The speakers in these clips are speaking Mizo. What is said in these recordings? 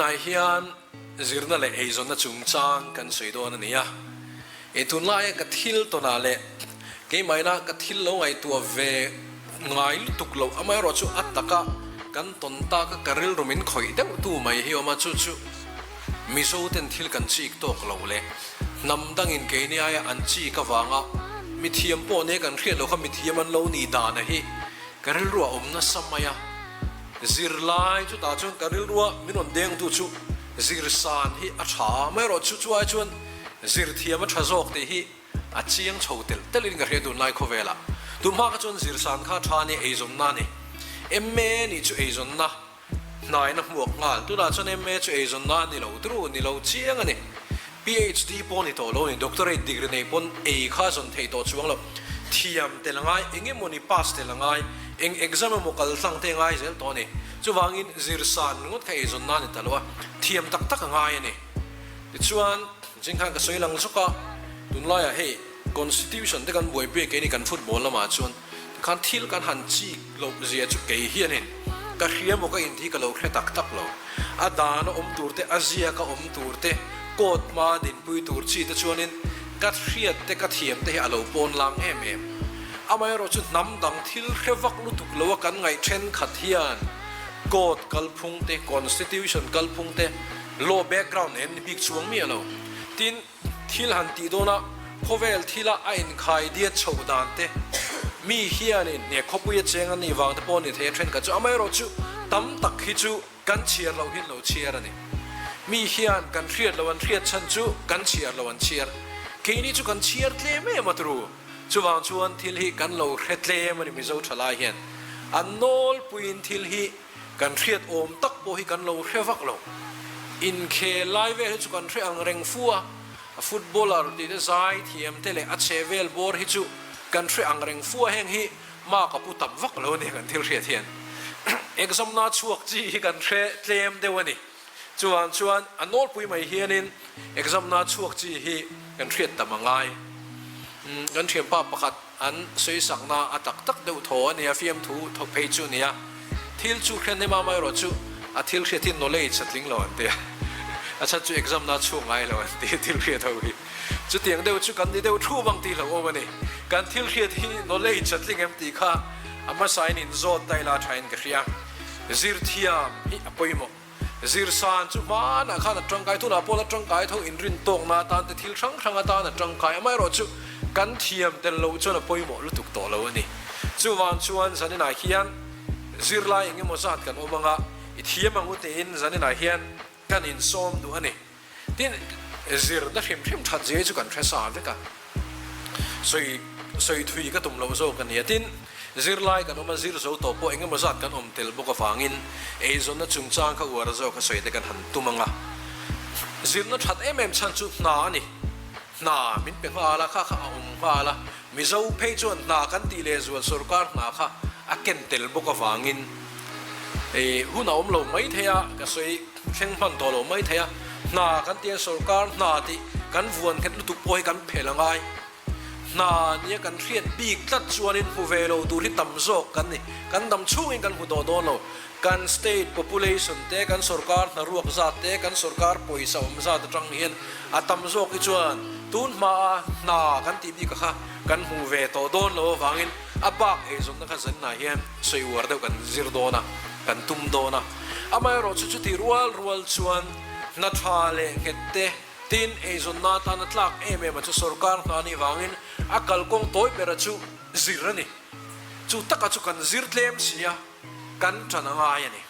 Zaninah hian zirna leh eizawnna chungchang kan sawi dawn a ni a. I tunlaia ka thil tawnah leh keimahina ka thil lo ngaihtuah ve ngai lutuk loh amaherawhchu a taka kan tawn taka ka rilru min khawih deuh tu mai hi awm a, chu chu Mizo ten thil kan chik tawk lo leh hnam dangin keini aia an chik avanga mithiam pawh nia kan hriat loh kha mithiam an lo ni dana hi ka rilru a awm nasa mai a. Zirlai chutah chuan ka rilrua min rawn dengtu chu zirsan hi a tha a, amaherawhchu chu ai chuan Zir thiam a tha zawk tih hi a chiang chho telh telhin ka hria tunlai khawvelah. Tumhma kha chuan zirsan kha tha nia eizawnna a ni. MA nih chu eizawnna hnaina hmuak nghal. Tunah chuan MA chu eizawnna a ni lo turu ni lo chiang a ni. PhD pawh ni tawh lo a ni. Doctorate degree nei pawn ei kha zawn thei tawh chuang lo. Thiam tel a ngai, eng emawni pass tel a ngai, eng exam emaw kal tlang te a ngai zel tawh a ni. Chuvangin zirsan ringawt kha eizawnna a ni ta lo a, thiam tak tak a ngai a ni. Tichuan, zing khan ka sawi lang zawk a, tunlaiah hei Constitution te kan buaipui a keini kan football lamah chuan tikhan thil kan han chik loh zia chu kei hianin ka hria maw ka inti ka lo hre tak tak lo. A dan a awm tur te, a ziak a awm tur te, court hma dinpui tur chi te chuanin ka hriat te ka thiam te hi a lo pawn lang em em. Amaherawhchu hnam dang thil hre vak lutuk lo a kan ngaih thenkhat hian court kalphung te, Constitution kalphung te, Law background nen ni bik chuang miah lo. Tin, thil han tih dawnah khawvel thila a inkhai diat chhoh dan te, mi hianin nge khawpuia cheng an nih vang te pawh a ni thei a thenkhat chu. Amaherawhchu tam tak hi chu kan chhiar loh hian lo chhiar a ni. Mi hian kan hriat loh an hriat chhan chu kan chhiar loh an chhiar. Keini chu kan chhiar tlem em a turu. Chuvang chuan thil hi kan lo hre tlem a ni Mizo thalai hian. An nawlpuiin thil hi. Kan hriat awm tak pawh hi kan lo hre vak lo. Inkhel lai vel hi chu kan hre ang reng fu a, a footballer tih te zai thiam te leh a chhe vel bawr hi chu kan hre ang reng fu a, heng hi mark a pu tam vak lo a ni kan thil hriat hian. Exam na chhuak chi hi kan hre tlem deuh a ni. Chuvang chuan a nawlpui mai hianin exam na chhuak chi hi kan hriat tam a ngai. Kan thianpa pakhat an sawisakna a tak tak deuh thaw a nia, fiamthu thawk phei chu a nia. Thil chu hriat hnem ama erawh chu a thil hriat hi knowledge a tling lo an ti a, a chhan chu exam na chhuak ngai lo an ti thil hriat ho hi. Chutiang deuh chu kan ni deuh thu bang tih hlauhawm a ni. Kan thil hriat hi knowledge a tling em tih kha a hmasain inzawt ta ila thain ka hria. Zirthiam hi a pawimawh. Zirsan chu hmanah khan a tangkai, tunah pawh la tangkai tho inrin tawkna atan te thil hrang hrang atan a tangkai. Amaherawhchu kan thiam tel loh chuan a pawimawh lutuk tawh lo a ni. Chuvang chuan zaninah hian zirlai eng emaw zat kan awm anga i thiam ang u tiin zaninah hian kan insawm duh a ni. Tin, zirna hrim hrim that zia hi chu kan hre sa vek a, sawi sawi thui ka tum loh zawk a nia. Tin, zirlai kan awm a, zir zo tawh pawh eng emaw zat kan awm tel bawk avangin eizawnna chungchang kha uar zawk a sawi te kan han tum ang a. Zirna that em em chhan chu hna a ni. Hna min pe nghal a, kha kha a awm nghal a. Mizo phei chuan hna kan tih leh zual sorkar hna kha a ken tel bawk avangin hun a awm lo mai thei a, ka sawi thleng hman tawh lo mai thei a. Hna kan tih a sorkar hna tih kan vuan nghet lutuk pawh hi kan phelh a ngai. Hna nia kan hriat bik tlat chuanin hmu ve lo tur hi tam zawk kan ni. Kan dam chhungin kan hmu tawh dawn lo. Kan state population te, kan sorkar hnaruak zat te, kan sorkar pawisa awm zat atang hian a tam zawk hi chuan tun hmaa hna kan tih bik kha kan hmu ve tawh dawn lo avangin a bak eizawnna kha zanah hian sawi uar deuh kan zir dawn a, kan tum dawn a. Amaherawh chu chuti rual rual chuan hna tha leh nghet te, tin eizawnna atana tlak em em a chu sorkar hna nih vangin a kalkawng tawi bera chu zir a ni. Chu taka chu kan zir tlem si a. Kan ṭan a ngai a ni.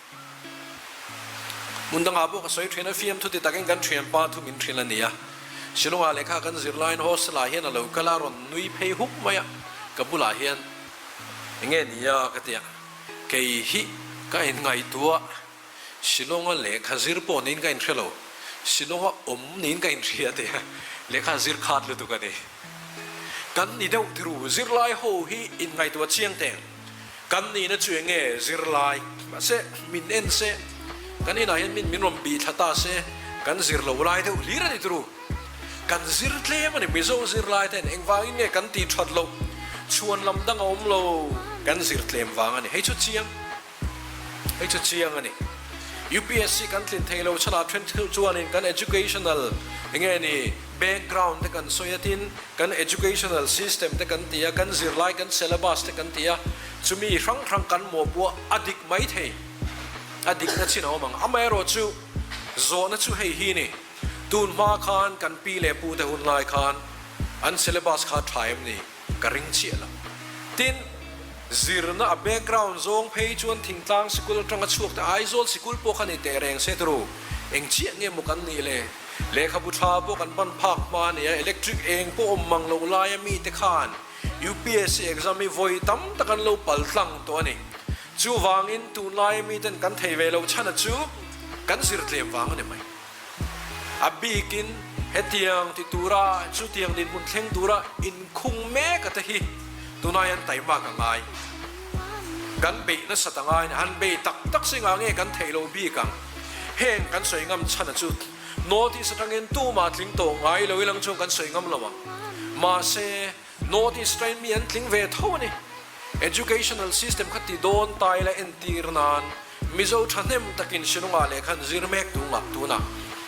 Hmun dangah pawh ka sawi ṭhin a, fiamthu ti takin kan ṭhianpa thu min hrilh a ni a. Shillong-ah lehkha kan zir laiin hostel-ah hian a lo kal a, rawn nui phei huk mai a, ka bulah hian eng nge ni a ka ti a, kei hi ka inngaihtuah Shillong-a lehkha zir pawh niin ka inhre lo, Shillong-a awm niin ka inhria ti a, lehkha zir khat lutuk a ni. Kan ni deuh tiru, zirlai ho hi inngaihtuah chiang teng. Kan nihna chu eng nge zirlai mahse min en se, kan inah hian min min rawn bih thla ta se, kan zir lo lai deuh hlir a ni turu. Kan zir tlem a ni, Mizo zirlai ten engvangin nge kan tih that loh chhuan lam dang a awm lo, kan zir tlem vang a ni. Hei chu chiang, hei chu chiang a ni. UPSC kan tlin thei lo chhanah then theuh chuanin kan educational enge ni background te kan sawi a tin kan educational system te kan ti a, kan zirlai kan syllabus te kan ti a, chumi hrang hrang kan mawhpuah a dik mai thei, a dikna chin a awm ang. Amaherawhchu zawhna chu hei hi ni, tun hma khan kan pi leh pu te hun lai khan an syllabus kha tha em ni? Ka ring chiah lo. Tin, zirna a background zawng phei chuan thingtlang sikul atanga chhuak te Aizawl sikul pawh kha ni teh reng se turu. Eng chiah nge maw kan nih le? Lehkhabu tha pawh kan ban phak hma a nia, electric eng pawh awm mang loh laia mite khan UPSC exam hi vawi tam tak an lo pal tlang tawh a ni. Chuvangin tunlaia miten kan thei ve loh chhan a chu kan zir tlem vang a ni mai. A bikin hetiang ti tura chutiang dinhmun thleng tura inkhung mek ate hi tunai an taimak a ngai. Kan beih nasat a ngai a ni. Han bei tak tak singah nge kan theih lo bik ang? Heng kan sawi ngam chhan a chu North East atangin tumah tling tawh ngai lo ilang chuan kan sawi ngam lo ang. Mahse, North East atangin mi an tling ve tho a ni. Educational system kha ti dawn ta ila entir nan Mizo thahnem takin Shillong-ah lehkha an zir mek tu ngah tunah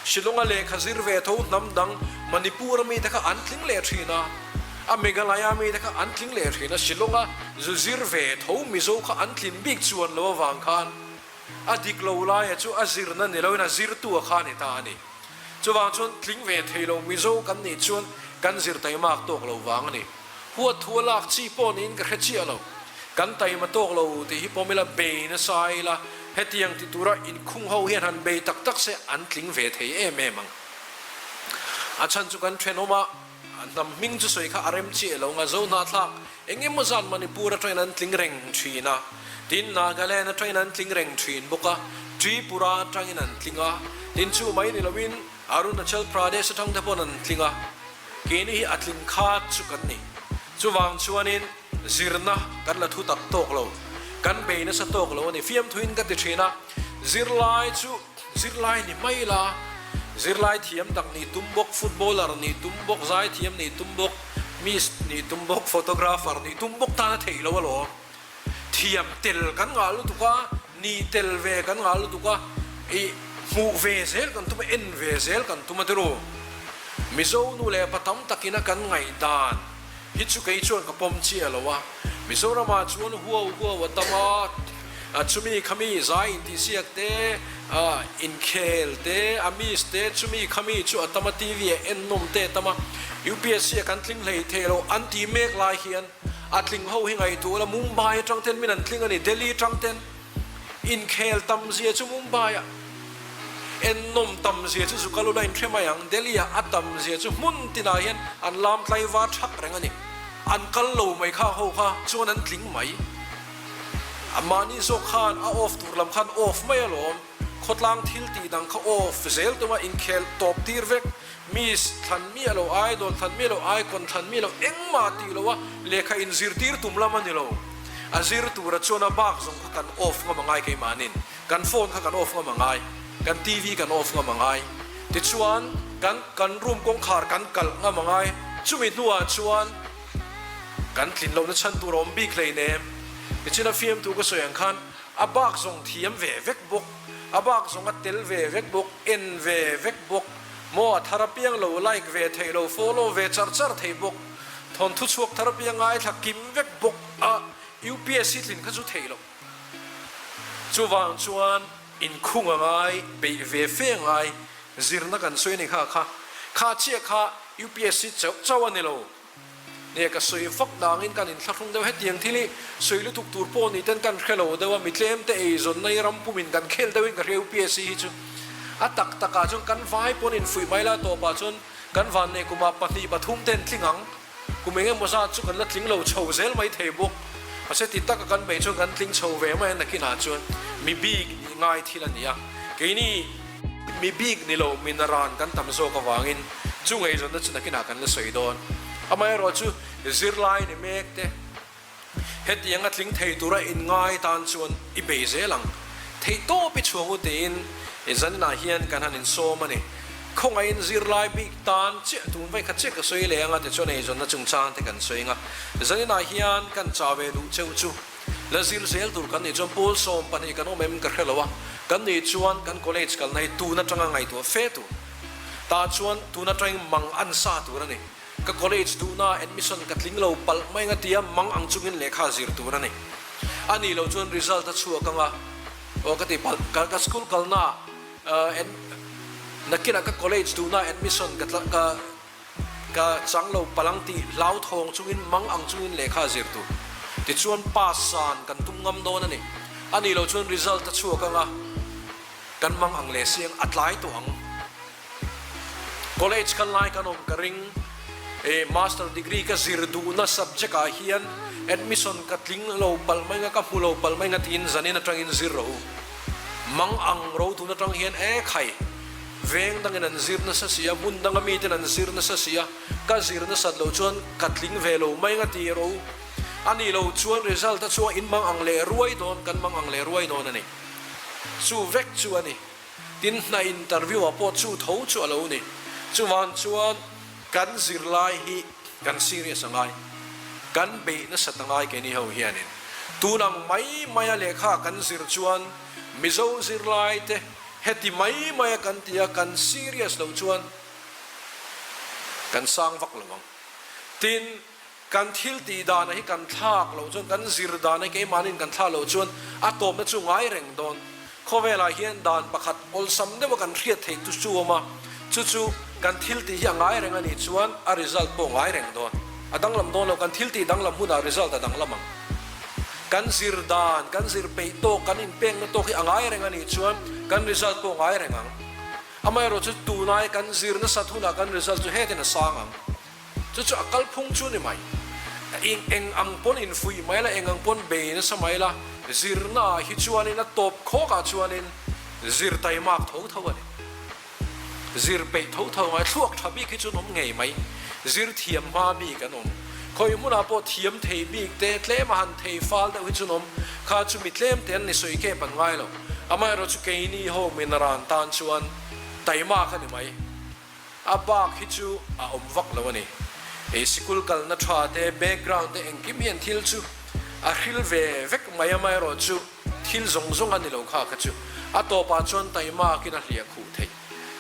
Shillong-a lehkha zir ve tho hnam dang Manipur-a mite kha an tling leh thin a, a Meghalaya mite kha an tling leh thin a, Shillong-a zu zir ve tho Mizo kha an tlin bik chuan lo avang khan a dik lo laia chu a zirna ni loin a zirtu a kha a ni ta a ni. Chuvang chuan tling ve thei lo Mizo kan nih chuan kan zir taimak tawk lo vang a ni. Huat thu a lak chi pawh niin ka hre chiah lo. Kan taima tawk lo tih hi pawm ila bei nasa ila hetiang ti tura inkhung ho hian han bei tak tak se an tling ve thei em em ang. A chhan chu kan thenawm a, hnam hming chu sawi kha a rem chiah lo nga zo hnahthlak eng emaw zan Manipur atangin an tling reng thin a, tin Nagaland atangin an tling reng thin bawk a, Tripura atangin an tling a, tin chu mai ni loin Arunachal Pradesh atang te pawn an tling a, keini hi a tling khat chu kan ni. Chuvang chuanin zirna kan la thu tak tawk lo, kan bei nasa tawk lo a ni. Fiamthuin ka ti thin a, zirlai chu zirlai ni mai la, zirlai thiam tak nih tum bawk, footballer nih tum bawk, zaithiam nih tum bawk, miss nih tum bawk, photographer nih tum bawk tan a theih lo alawm. Thiam tel kan ngah lutuk a, nih tel ve kan ngah lutuk a, ih hmuh ve zel kan tum a, en ve zel kan tum a tiru. Mizo nu leh pa tam takin a kan ngaihdan hi chu kei chuan ka pawm chiah lo a, Mizoramah chuan huau huau a tam a, a chumi khami zai intihsiak te, a inkhel te, a miss te, chumi khami chu a tam a, TV ah ennawm te a tam a, UPSC a kan tling hlei thei lo an ti mek lai hian, A tling ho hi ngaihtuah la, Mumbai atang ten min an tling a ni, Delhi atang ten inkhel tam zia chu Mumbai ah ennawm tam zia chu Zukalula in hre mai ang, Delhi ah a tam zia chu hmun tinah hian an lam tlaivar thak reng a ni, an kal lo mai kha ho kha chuan an tling mai. A mahni zawk khan a off tur lam khan off mai alawm, khawtlang thil tih dang kha off zel tum a inkhel tawp tir vek. Miss thlan miah lo, idol thlan miah lo, icon thlan miah lo, engmah tih lo a lehkha in zirtir tum lam a ni lo. A zir tura chuan a bak zawng kha kan off ngam a ngai keimahnin. Kan phone kha kan off ngam a ngai, kan TV kan off ngam a ngai. Tichuan kan kan room kawngkhar kan kalh ngam a ngai. Chumi hnuah chuan kan tlin lohna chhan tur a awm bik hleinem. Tichuan a fiamtu ka sawi ang khan a bak zawng thiam ve vek bawk, a bak zawng a tel ve vek bawk, en ve vek bawk. Maw a thar apiang lo like ve theih lo follow ve char char thei bawk thawnthu chhuak thar apiang ngaithla kim vek bawk a UPSC tlin kha chu theih loh chuvang chuan inkhung a ngai beih ve fe a ngai zirna kan sawi a ni kha kha kha chiah kha UPSC chauh chauh a ni lo. Nge ka sawi vak dangin kan inthlahrung deuh hetiang thil hi sawi lutuk tur pawh ni ten kan hre lo deuh a, mi tlem te eizawnna hi ram pumin kan khel deuhin ka hria UPSC hi chu a tak takah chuan kan vai pawn infuih mai la tawpah chuan kan vanneih kumah 2 3 ten tling ang kum eng emaw zat chu kan la tling lo chho zel mai thei bawk mahse ti taka kan beih chuan kan tling chho ve mai a nakinah chuan mi bik nih ngai thil a ni a keini Mi bik ni lo, mi naran kan tam zawk avangin chu ngaihzawnna chu nakinah kan la sawi dawn. Amaherawhchu zirlai ni mek te, hetiang a tling thei tura inngai tan chuan i bei zel ang. Theihtawp i chhuang u tiin i zaninah hian kan han insawm a ni. Khawngaihin zirlai bik tan chiah tun vaih kha chiah ka sawi leh anga tichuan eizawnna chungchang te kan sawi anga zaninah hian kan chah ve duh cheu chu. La zir zel tur kan nih chuan pawl 12 kan awm em ka hre lo a. Kan nih chuan kan college kalna hi tun atanga ngaihtuah fe tur. Tah chuan tun atangin mang an sa tur a ni. Ka college duhna admission ka tling lo palh mai nga tia mang ang chungin lehkha zir tur a ni. A nih loh chuan result a chhuak anga aw ka ti palh ka ka school kalna nakinah ka college duhna admission ka ka Ka chang lo palang tih hlauthawng chungin mang ang chungin lehkha a zir tur. Tichuan pass san kan tum ngam dawn a ni. A nih loh chuan result a chhuak anga kan mang ang leh siang a tlai tawh ang. College kal lai kan awm ka ring. E master degree ka zir duhna subject ah hian admission ka tling lo palh mai nga ka hmu lo palh mai nga tiin zanin atangin zir rawh u. Mang ang ro tun atang hian e khai. Veng dangin an zir nasa si a, hmun danga miten an zir nasa si a, ka zir nasat loh chuan ka tling ve lo mai nga ti ro. A nih loh chuan result a chuang in mang ang leh ruai dawn, kan mang ang leh ruai dawn a ni. Chu vek chu a ni. Tin, hna interview ah pawh chu tho chu a lo ni. Chuvang chuan kan zirlai hi kan serious a ngai, kan beih nasat a ngai keini ho hianin. Tun ang mai maia lehkha kan zir chuan Mizo zirlai te Heti mai mai a kan ti a, kan serious loh chuan kan sang vak lo ang. Tin, kan thil tih dana hi kan thlak loh chuan, kan zir dana hi keimahniin kan thlak loh chuan a tawpna chu ngai reng dawn. Khawvelah hian dan pakhat awlsam deuha kan hriat theih chu chu awm a, chu chu kan thil tih hi a ngai reng a nih chuan a result pawh ngai reng dawn. A danglam dawn lo, kan thil tih danglam hunah result a danglam ang. Kan zir dan, kan zir peih tawk, kan inpekna tawk hi a ngai reng a nih chuan kan result pawh a ngai reng ang. Amaherawh chu tunai kan zir nasat hunah kan result chu hetin a sang ang. Chu chu a kalphung chu ni mai. Eng eng ang pawn infuih mai la, eng ang pawn bei nasa mai la, zirnaah hi chuanin a tawp khawkah chuanin zir taimak tho tho a ni. Zir peih tho tho ngai thluak tha bik hi chu an awm ngei mai. Zir thiam hma bik an awm. Khawi hmunah pawh thiam thei bik te tlem a han thei fal deuh hi chu an awm. Kha chu mi tlem te an ni sawi kep an ngai lo. Amaherawh chu keini ho min ran tan chuan taima kha ni mai. A bak hi chu a awm vak lo a ni. Ei sikul kalna tha te background te engkim hian thil chu a hril ve vek mai amaherawh chu Thil zawng zawng a ni lo kha kha chu a tawpah chuan taimakin a hliah khuh theih.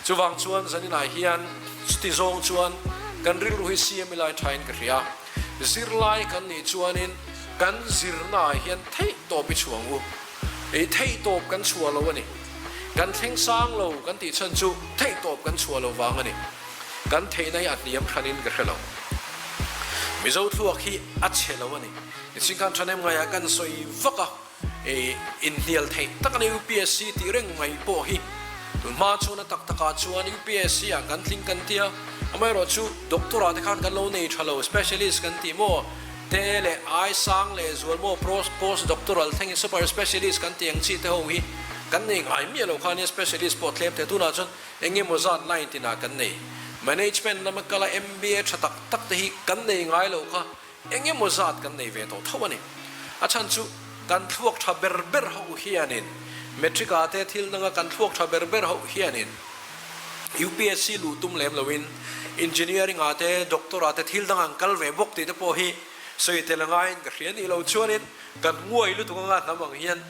Chuvang chuan zaninah hian chuti zawng chuan kan rilru hi siam ilai thain ka hria. Zirlai kan nih chuanin kan zirnaah hian theih tawp i chhuang u. Ei theih tawp kan chhuah lo a ni. Kan thleng sang lo kan tih chhan chu theih tawp kan chhuah lo vang a ni. Kan theihna hi a hniam hranin ka hre lo. Mizo thluak hi a chhe lo a ni. Nichin khan thahnem ngaiah kan sawi vak a, i inhnial theih tak a ni UPSC tih reng mai pawh hi. Tun hma chuan a tak takah chuan UPSC ah kan tling kan tia, amaherawh chu doctor ah te khan kan lo nei tha lo, specialist kan tih maw te leh ai sang leh zual maw post doctoral thlengin super specialist kan tih ang chi te ho hi kan nei ngai miah lo kha nia specialist pawh tlem thei tunah chuan eng emaw zat line tinah kan nei. Management lama kala MBA tha tak tak te hi kan nei ngai lo kha. Eng emaw zat kan nei ve tawh tho a ni. A chhan chu kan thluak tha ber ber ho hianin Matric ah te thil danga kan thluak tha ber ber ho hianin UPSC luh tum lem loin Engineering ah te Doctor ah te thil dang an kal ve bawk tih te pawh hi sawi tel a ngaiin ka hria nih lo chuanin kan nguai lutuk anga hnam ang hian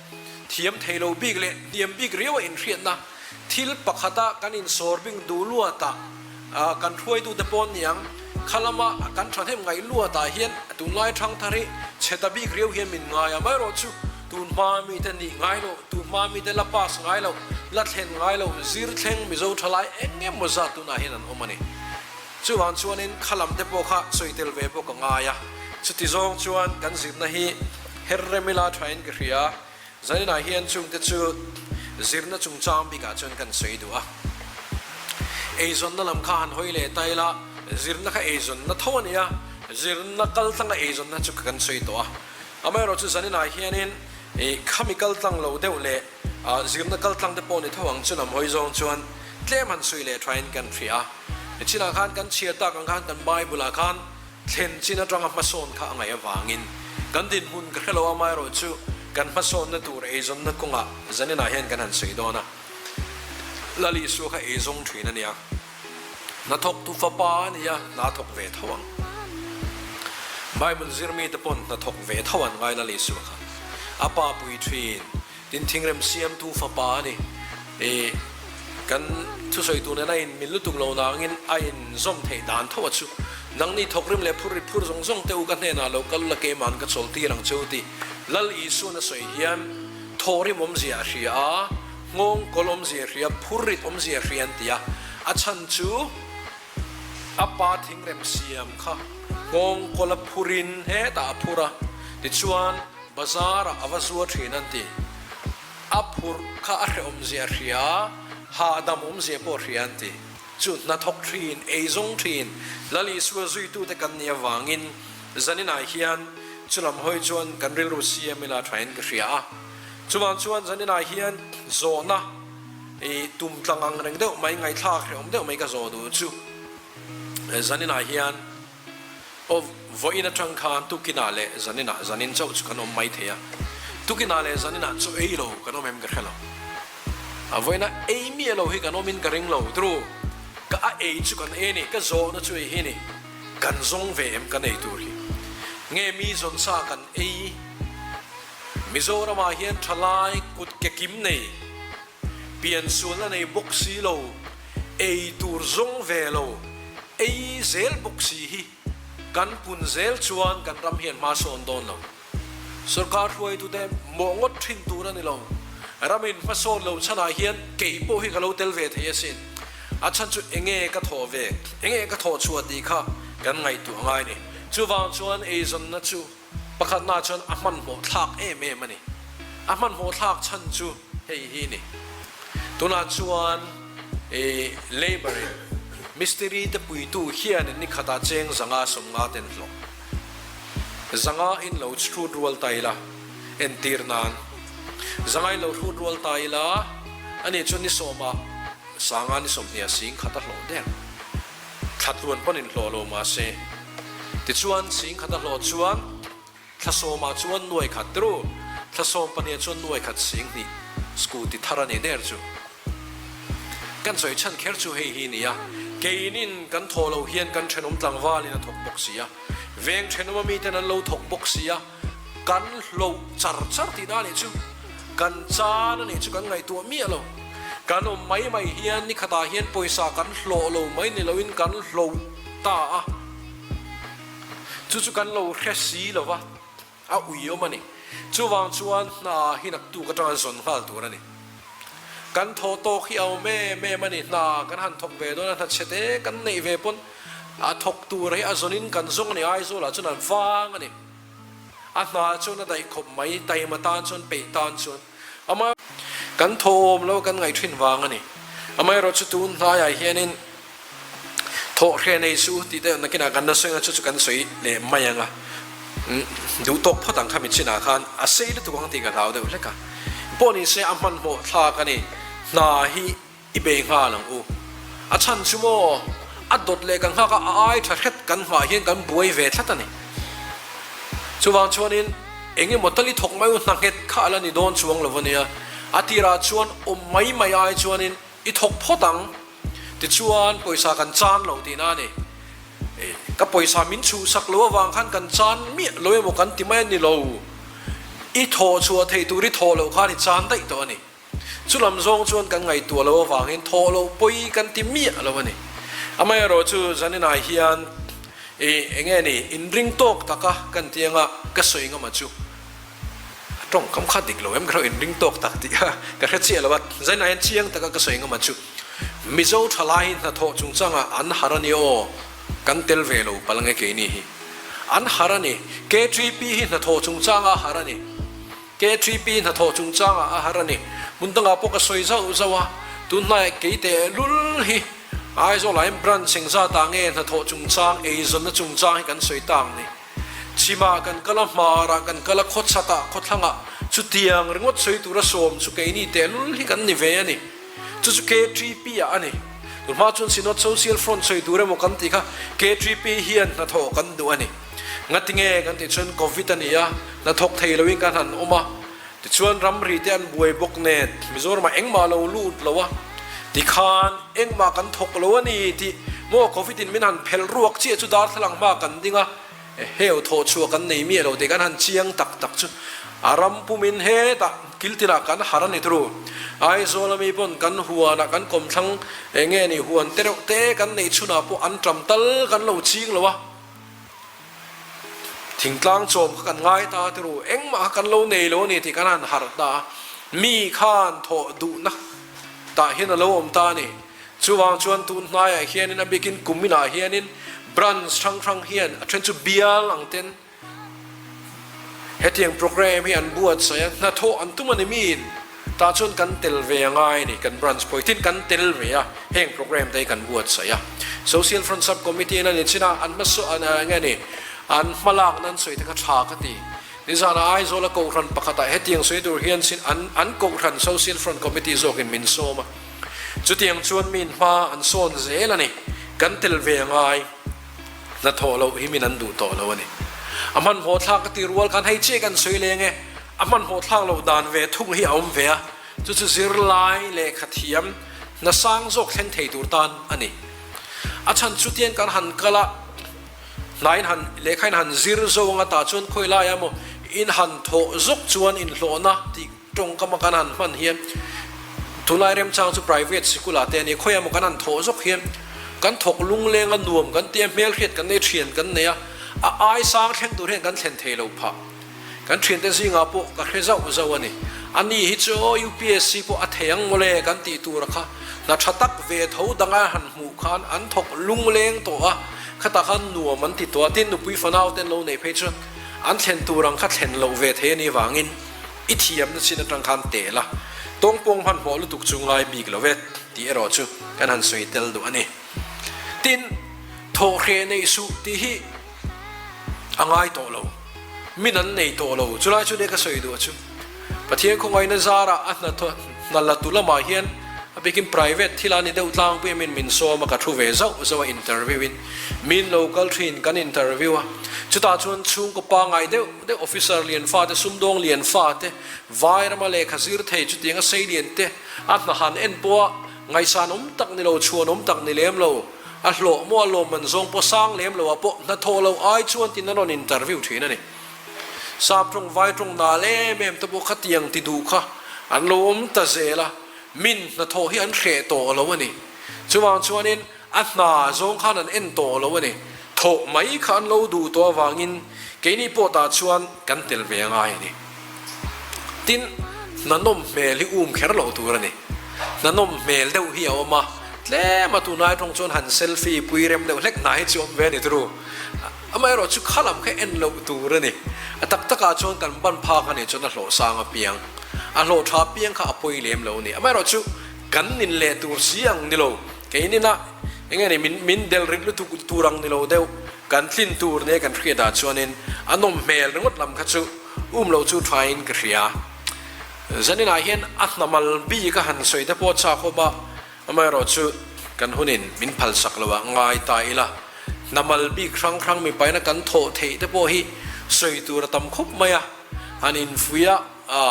thiam thei lo bik leh hniam bik riau a inhriatna thil pakhata kan insawrbing duh luatah Kan hruaitute pawh niang, kha lama kan thahnem ngaih luatah hian tunlai thangthar hi chhe ta bik riau hian min ngai a, amaherawh chu tun hma mite nih ngai loh, tun hma mite la pass ngai loh, la thlen ngai loh, zir thleng Mizo thalai eng emaw zat tunah hian an awm a ni. Chuvang chuanin kha lam te pawh kha sawi tel ve bawk a ngai a, chuti zawng chuan kan zirna hi her rem ila thain ka hria. Zaninah hian chungte chu zirna chungchang bikah chuan kan sawi duh a. Eizawnna lam kha han hawi leh ta ila, zirna kha eizawnna tho a ni a, zirna kaltlanga eizawnna chu kan sawi tawh a. Amaherawhchu zaninah hianin khami kaltlang lo deuh leh zirna kaltlang te pawh ni tho ang chu lam hawi zawng chuan tlem han sawi leh thain kan hria a. Chinah khan kan chhiar tak ang khan kan Bible-ah khan Thlen chin atanga hmasawn kha a ngaih avangin kan dinhmun ka hre lo amaherawhchu kan hmasawnna tur eizawnna kawngah zaninah hian kan han sawi dawn a. Lal Isua kha eizawng thin a nia, hnathawktu fapa a nia, hna thawk ve tho ang. Bible zir mite pawn hnathawk ve tho an ngai Lal Isua kha. A pa pui thin. Tin, thingrem siamtu fapa a ni. I kan thusawi tur nen a in mil lutuk lo nangin a inzawm theih dan tho a chu. Nangni thawkrim leh phur ri phur zawng zawng te u ka hnenah lo kal la keima'n ka chawl tir ang che u tih Lal Isua'n a sawi hian thawhrim awmzia a hria a, nghawng kawl awmzia a hria, phur rit awmzia a hria an ti a. A chhan chu a pa thingrem siam kha nghawng kawl a phurin hetah a phur a, tichuan Bazar ah a va zuar thin an ti. A phurh kha a hrehawmzia a hria a, hahdam awmzia pawh a hria an ti. Chu hnathawk thin, eizawng thin, Lal Isua zuitute kan nih avangin zaninah hian chulam hawi chuan kan rilru siam ila thain ka hria a. Chuvang chuan zaninah hian zawhna i tum tlang ang reng deuh mai, ngaihthlak hrehawm deuh mai ka zawh duh chu zaninah hian, Aw, vawiin atang khan tukinah leh zaninah zanin chauh chu kan awm mai thei a, tukinah leh zaninah chaw ei lo kan awm em ka hre lo. A vawiina ei miah lo hi kan awmin ka ring lo tru, ka a ei chu kan ei a ni, ka zawhna chu ei hi a ni, kan zawng ve em kan ei tur hi? Nge mi zawn sa kan ei? Mizoramah hian thalai kut ke kim nei. Piansualna nei bawk si lo, ei tur zawng ve lo, ei zel bawk si hi kan pun zel chuan kan ram hian hma sawn dawn lo. Sorkar hruaitute mawh ngawt thin tur a ni lo. Ramin hmasawn lo chhanah hian kei pawh hi ka lo tel ve thei asin. A chhan chu enge ka thawh ve, enge ka thawh chhuah tih kha kan ngaihtuah ngai a ni. Chuvang chuan eizawnna chu Pakhatna chuan a hmanhmawh thlak em em a ni. A hmanhmawh thlak chhan chu hei hi ni. Tunah chuan i labour in mistiri te puitu hianin ni khatah cheng zanga sawmnga ten hlawh zanga in lo hrut rual ta ila, entir nan zanga in lo hrut rual ta ila, ani chuan ni sawmah sanga ni sawmhnih sing khat a hlawh der. Thla tluan pawn inhlawh lo mahse, tichuan singkhat a hlawh chuan thla sawmah chuan nuai khat ru, thla sawm pahniah chuan nuai khat singhnih scooty thar a ni der chu. Kan sawi chhan kher chu hei hi nia, keinin kan thawh loh hian kan thenawm tlangvalin a thawk bawk si a, veng thenawm amiten an lo thawk bawk si a, Kan hloh char char tihna a nih chu. Kan chan a nih chu kan ngaihtuah miah lo. Kan awm mai mai hian ni khatah hian pawisa kan hlawh lo mai ni loin kan hloh ta a. Chu chu kan lo hre si lo va, a ui awm a ni. Chuvang chuan hna hi naktuk atanga zawn nghal tur a ni. Kan thawh tawk hi a awm em em a ni. Hna kan han thawk ve dawn a, hna chhe te kan neih ve pawn a thawk tur hi a zawnin kan zawng a ni. Aizawlah chuan an vang a ni. A hna chuan a daih khawp mai, taima tan chuan, peih tan chuan. Ama. Kan thawhawm lo kan ngaih thin vang a ni. Amaherawh chu tun hnaiah hianin thawh hre nei suh tih deuh nakinah kan la sawi ang a, chu chu kan sawi leh mai ang a. Duh tawk phawt ang kha mi chinah khan a sei lutuk ang tih ka hlau deuh hlek a. Pawh ni se a hmanhmawh thlak a ni. Hna hi. I bei nghal ang u. A chhan chu maw, a dawt leh kan nghak a, a ai tha hret kan nghah hian kan buai ve tlat a ni. Chuvang chuanin eng emaw tal i thawk mai u, hna nghet kha a la ni dawn chuang lo a nia. A tirah chuan awm mai mai ai chuanin i thawk phawt ang, tichuan pawisa kan chan lo tihna a ni. Ka pawisa min chhuhsak lo avang khan kan chan miah lo emaw kan ti mai a ni lo. I thawh chhuah theih tur i thawh loh khan i chan daih tawh a ni. Chulam zawng chuan kan ngaihtuah lo avangin thawh loh pawi kan ti miah lo a ni. Amaherawh chu zaninah hian i enge ni inring tawk taka kan ti anga ka sawi ngam a chu a tawngkam kha dik lo em ka hre inring tawk tak tih kha ka hre chiah lo a, zaninah hian chiang taka ka sawi ngam a chu Mizo thalai hi hnathawh chungchangah an har a ni aw, kan tel ve lo palh ange keini hi an har a ni, KTP hi hnathawh chungchangah a har a ni. KTP hnathawh chungchangah a har a ni. Hmun dangah pawh ka sawi zauh zauh a, tun hnaiah kei teh lul hi Aizawl ah hian branch engzatah nge hnathawh chungchang, eizawnna chungchang hi kan sawi ta ang ni. Chhimah kan kal a, hmarah kan kal a, khawchhatah, khawthlangah chutiang ringawt sawi tura sawm chu keini teh lul hi kan ni ve a ni. Chu chu KTP ah a ni. Tun hma chuan Synod Social Front sawi tur emaw kan tih kha KTP hian hnathawh kan duh a ni. Ngatinge kan tih chuan Covid a ni a, hnathawk thei loin kan han awm a, tichuan ramri te an buai bawk nen Mizoramah engmah lo lut lo a, tikhan engmah kan thawk lo a ni tih maw Covid in min han phelh ruak chiah chu darthlalang hma kan ding a, heu thawh chhuah kan nei miah lo tih kan han chiang tak tak chu. A ram pumin hetah kiltinah kan har a ni thru. Aizawl ami pawn kan huanah kan kawmthlang eng nge ni huan te reuh te kan neih chhunah pawh an ṭam tal kan lo ching lo a. Thingtlang chawm kha kan ngai ta tiru, engmah kha kan lo nei lo a ni tih kan han harh ta a, mi khan thawh duhna tah hian a lo awm ta a ni. Chuvang chuan tun hnaiah hianin a bikin kum inah hianin branch hrang hrang hian a then chu bial ang ten Hetiang programme hi an buatsaih a, hnathawh an tum a ni miin tah chuan kan tel ve a ngai a ni, kan branch pawh hi tin kan tel ve a, heng programme te hi kan buatsaih a. Social Front Sub Committee in a ni chin a, an hmasaw eng nge ni, an hmalakna an sawi te kha tha ka ti. Nizanah Aizawla Kohhran pakhatah hetiang sawi tur hian sin an an Kohhran Social Front Committee zawkin min sawm a, chutiang chuan miin hma an sawn zel a ni, kan tel ve a ngai. Hnathawh loh hi min an duh tawh lo a ni. A hmanhmawh thlak ka ti rual khan hei chiah kan sawi leng e, a hmanhmawh thlak loh dan ve thung hi a awm ve a, chu chu zirlai lehkha thiam hna sang zawk thleng thei tur tan a ni. A chhan chu tiang kan han kal a, hnain han lehkhain han zir zo anga tah chuan khawi laiah maw in han thawh zawk chuan inhlawhna tih Tawngkam a kan han hman hian tunlai remchang chu private sikul ah te a ni. Khawiah maw kan han thawh zawk hian kan thawk lungleng a nuam kan ti a, hmelhriat kan nei, thian kan nei a, a ai sang thleng tur hian kan thlen thei lo phah. Kan thiante zingah pawh ka hre zauh zauh a ni. A ni hi chu aw UPSC pawh a thei ang mawle kan tih tur a kha hna tha tak ve tho danga han hmuh khan an thawk lungleng tawh a, khatah khan nuam an ti tawh a, tin nupui fanau te an lo neih phei chuan an thlen tur ang kha thlen loh ve thei a nih vangin I thiamna chin atang khan tel a, tawngpawng hmanhmawh lutuk chu ngai bik lo e tih erawh chu kan han sawi tel duh a ni. Tin, thawhhreh neih suh tih hi a ngai tawh lo, min an nei tawh lo. Chulai chu nia ka sawi duh chu Pathian khawngaihna zarah a hna la tu lamah hian a bikin private thil a ni deuh tlangpui a min min sawm a, ka thu ve zauh zauh a interview in min lo kal thin kan interview a, chutah chuan chhungkaw pangngai deuh deuh officer lian fate, sumdawng lian fate, vai rama lehkha zir thei chutianga sei lian te a hna han en pawha ngaihsan awm tak ni lo, chhuan awm tak ni lem lo, a hlawh maw a lawmman zawng pawh sang lem lo ah pawh hnathawh lo ai chuan tin an rawn interview thin a ni. Sap tawng vai tawng nal em em te pawh khatiang ti duh kha an lo awm ta zel a, min hnathawh hi an hreh tawh lo a ni. Chuvang chuanin A hna zawng khan an en tawh lo a ni. Thawh mai kha an lo duh tawh avangin keini pawh tah chuan kan tel ve a ngai a ni. Tin, hna nawm hmel hi um kher loh tur a ni. Hna nawm hmel deuh hi a awm a, tlem a tunlai tawng chuan han selfie pui rem deuh hlek hna hi chu awm ve a ni turu. Amaherawh chu kha lam kha en loh tur a ni. A tak takah chuan kan ban phak a nih chuan a hlawh sang apiang, a hlawh tha apiang kha a pawi lem lo a ni. Amaherawh chu kan nin leh tur si ang ni lo. Keinina eng nge ni min min del rit lutuk tur ang ni lo deuh kan tlin tur nia kan hriat ah chuanin a nawm hmel ringawt lam kha chu um lo chu thain ka hria. Zaninah hian a hnamal bik a han sawi te pawh chak awm a, amaherawh chu kan hunin min phalsak lo ah ngai ta ila hnamal bik hrang hrang mipaina kan thawh theih te pawh hi sawi tur a tam khawp mai a, han infuih a. A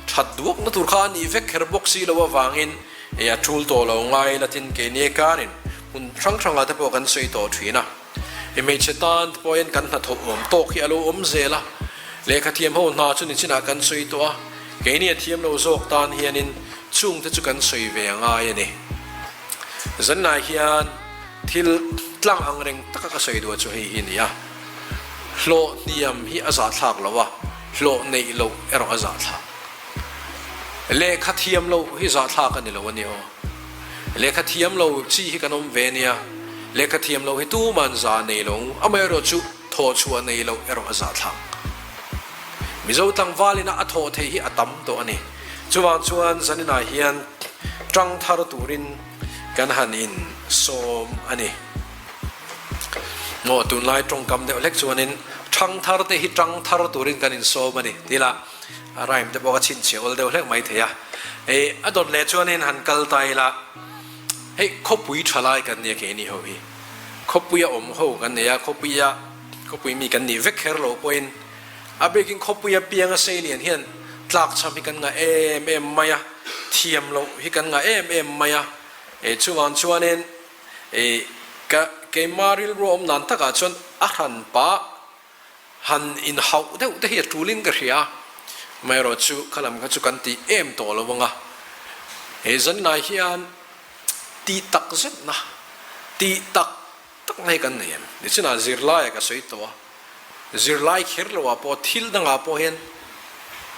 that duakna tur kha a nih vek kher bawk si lo avangin e a tul tawh lo ngai latin keini karin hmun hrang hrangah te pawh kan sawi tawh thin a. I hmeichhe tan te pawhin kan hnathawh awm tawk hi a lo awm zel a, lehkha thiam ho hna chu nichinah kan sawi tawh a, keini a thiam lo zawk tan hianin chungte chu kan sawi ve a ngai a ni. Zanlai hian thil tlang ang reng taka ka sawi duh chu hei hi a ni a, hlawh hniam hi a zahthlak lo a, Hlawh neih loh erawh a zahthlak. Lehkha thiam loh hi zahthlak a ni lo a ni aw. Lehkha thiam lo chi hi kan awm ve nia. Lehkha thiam loh hi tuman za nei lo, amaherawh chu thawh chhuah nei loh erawh a zahthlak. Mizo tlangval ina a thawh theih hi a tam tawh a ni. Chuvang chuan zaninah hian tang thar turin kan han in sawm a ni. Maw tunlai tawngkam deuh hlek chuanin ṭhangthar te hi ṭang thar turin kan insawm a ni ti la, a rhyme te pawh ka chhinchhiah awl deuh hlek mai thei a. Hei a dawt leh chuanin han kal ta ila, hei khawpui ṭha lai kan nia keini ho hi, khawpuia awm ho kan nei a, khawpuia khawpui mi kan nih vek kher lo pawhin a bikin khawpuia pianga sei lian hian tlakchham hi kan ngah em em mai a, thiam loh hi kan ngah em em mai a, chuvang chuanin I ka keima rilru awm dan takah chuan a hran pah han inhauh deuh te hi a tulin ka hria. Amaherawhchu kha lam kha chu kan tih em tawh lo ang a, he zanlai hian tih tak zetna, tih tak tak na hi kan nei em? Nichinah zirlaiah ka sawi tawh a, zirlai kher loah pawh thil dangah pawh hian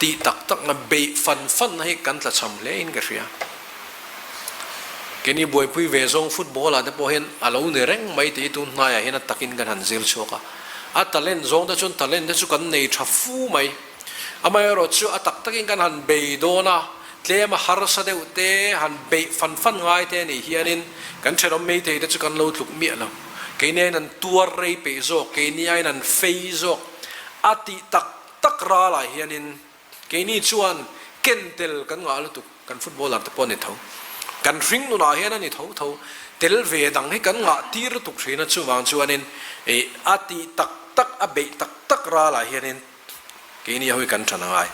tih tak takna, beih fan fanna hi kan tlachham hle in ka hria. Keini buaipui ve zawng football ah te pawh hian a lo ni reng mai tih hi tun hnaiah hian a takin kan han zir chhuak a. A talent zawng te chuan talent te chu kan nei tha fu mai. Amaherawh chu a tak takin kan han bei dawn a, tlem a harsa deuh te, han beih fan fan ngai te anih hianin kan thenawm meitei te chu kan lo tluk miah lo. Keini aiin an tuar rei peih zawk, keini aiin an fei zawk. A tih tak tak ralah hianin keini chuan ken tel kan ngah lutuk, kan footballer te pawh a ni tho. Kan hring nunah hian a ni tho tho. Tel ve dang hi kan ngah tir lutuk thin a, chuvang chuanin a tih tak tak, a beih tak tak ralah hianin Keini hawi kan ṭhan a ngai.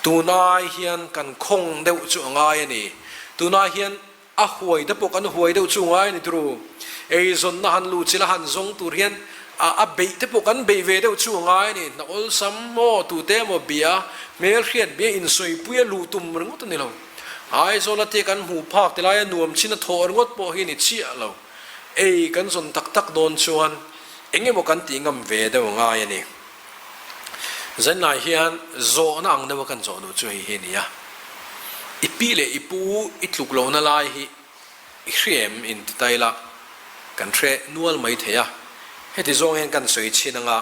Tunai hian kan khawng deuh chu a ngai a ni. Tunai hian a huai te pawh kan huai deuh chu a ngai a ni turu. Eizawnna han luh chilh a han zawng tur hian a a beih te pawh kan beih ve deuh chu a ngai a ni. Hna awlsam maw tute emaw bia, hmelhriat bia insawipuia luh tum ringawt a ni lo. Aizawla te kan hmuh phak ti laia nuam chin a thawh ringawt pawh hi a ni chiah lo. Ei kan zawn tak tak dawn chuan eng emaw kan tih ngam ve deuh a ngai a ni. Zanlai hian zawhna ang deuha kan zawh duh chu hei hi a ni a, I pi leh i pu i tluk lohna lai hi i hria em inti ta ila kan hre nual mai thei a, heti zawng hian kan sawi chhin anga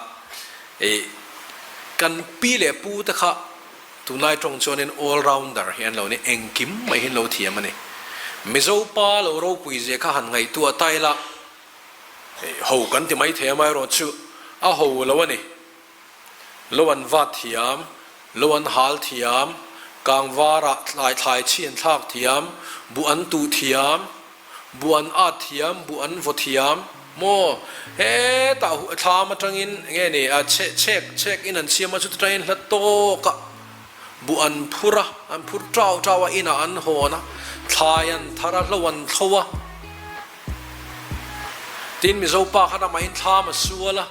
i kan pi leh pu te kha tunlai tawng chuanin all rounder hi an lo ni, engkim mai hi an lo thiam a ni. Mizo pa lo ropui zia kha han ngaihtuah ta ila Ho kan ti mai thei amaherawhchu a ho lo a ni. Lo an vat thiam, lo an hal thiam, kangvarah thlai thlai chhi an thlak thiam, buh an tuh thiam, buh an at thiam, buh an vaw thiam maw? Hetah thlam atangin nge ni a chhek chhek chhek in an siam a chuta tangin hla tawkah buh an phur a, an phur tau tau a inah an hawn a, thlai an thar a, hlo an thlo a. Tin, Mizo pa khan amahin thlam a sual a,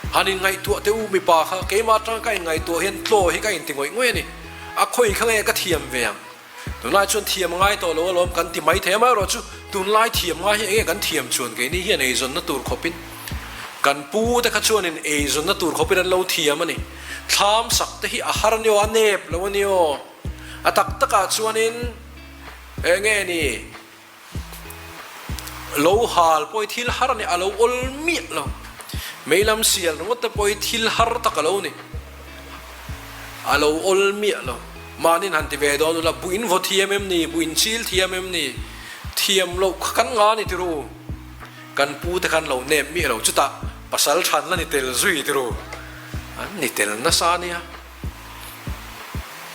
Han inngaihtuah teh u mipa kha, keimah atanga ka inngaihtuah hian tlaw hi ka inti ngawih ngawih a ni. A khawi kha nge ka thiam ve ang? Tunlai chuan thiam a ngai tawh lo alawm kan ti mai thei amaherawh chu tunlai thiam ngai hi enge kan thiam chuan keini hian eizawnna tur khawpin kan pu te kha chuanin eizawnna tur khawpin an lo thiam a ni. Thlam sak te hi a har a ni aw, a nep lo a ni aw. A tak takah chuanin enge ni? Lo hal pawh hi thil har a ni, a lo awl miah lo. Mei lam sial ringawt te pawh hi thil har tak a lo ni, a lo awl miah lo. Mahniin han ti ve dawn ula, buh in vaw thiam em ni, buh in chil thiam em ni, thiam loh kha kan nga ni tiru. Kan pu te khan lo nep miah lo, chutah pasal than la ni tel zui tiru, an ni tel nasa nia.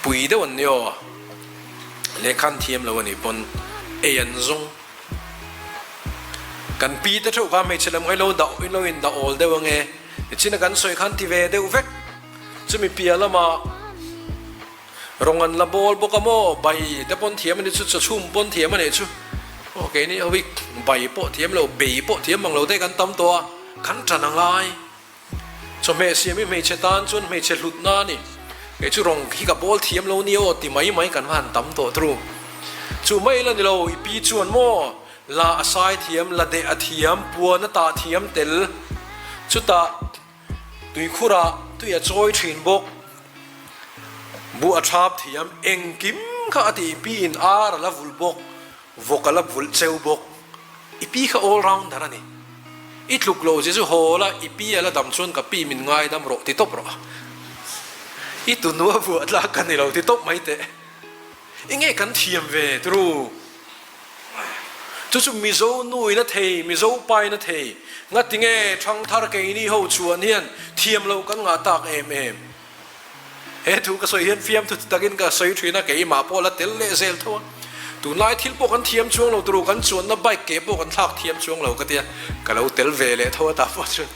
Pui deuh an ni aw. Lehkha an thiam lo a nih pawn ei an zawng. Kan pi te theuh kha hmeichhe lam kha ilo dah ilo in dah awl deuh ange. Nichin a kan sawi khan ti ve deuh vek. Chumi piah lamah rawng an la bawl bawk a maw? Bai te pawn thiam a nih chu, chawchhum pawn thiam a nih chu. Aw keini ho hi bai pawh thiam lo, bei pawh thiam ang lo te kan tam tawh a, kan ṭan a ngai. Chawhmeh siam hi hmeichhe tan chuan hmeichhe hlutna a ni. Kei chu rawng hi ka bawl thiam lo nia aw ti mai mai kan va han tam tawh tru. Chu mai la ni lo, i pi chuan maw la a sai thiam, la deh a thiam, puan a tah thiam tel. Chutah tuikhurah tui a chawi thin bawk. Buh a thap thiam, engkim kha a ti i pi in ar a la vulh bawk. Vawk a la vulh cheu bawk. I pi kha all rounder a ni. I tluk lo zia chu haw la, i pi a la dam chuan ka pi min ngaidam rawh ti tawp rawh. I tunu a vuah tlak ka ni lo ti tawp mai teh. I nge kan thiam ve turu. Chu chu Mizo nu in a thei, Mizo pa in a thei. Ngati nge Thangthar keini ho chuan hian thiam loh kan ngah tak em em. He thu ka sawi hian fiamthu ti takin ka sawi thin a, keimah pawh la tel leh zel tho a. Tunlai thil pawh kan thiam chuang lo turu, kan chuanna bike ke pawh kan thlak thiam chuang lo ka tia, ka lo tel ve leh tho a tah pawh chuan.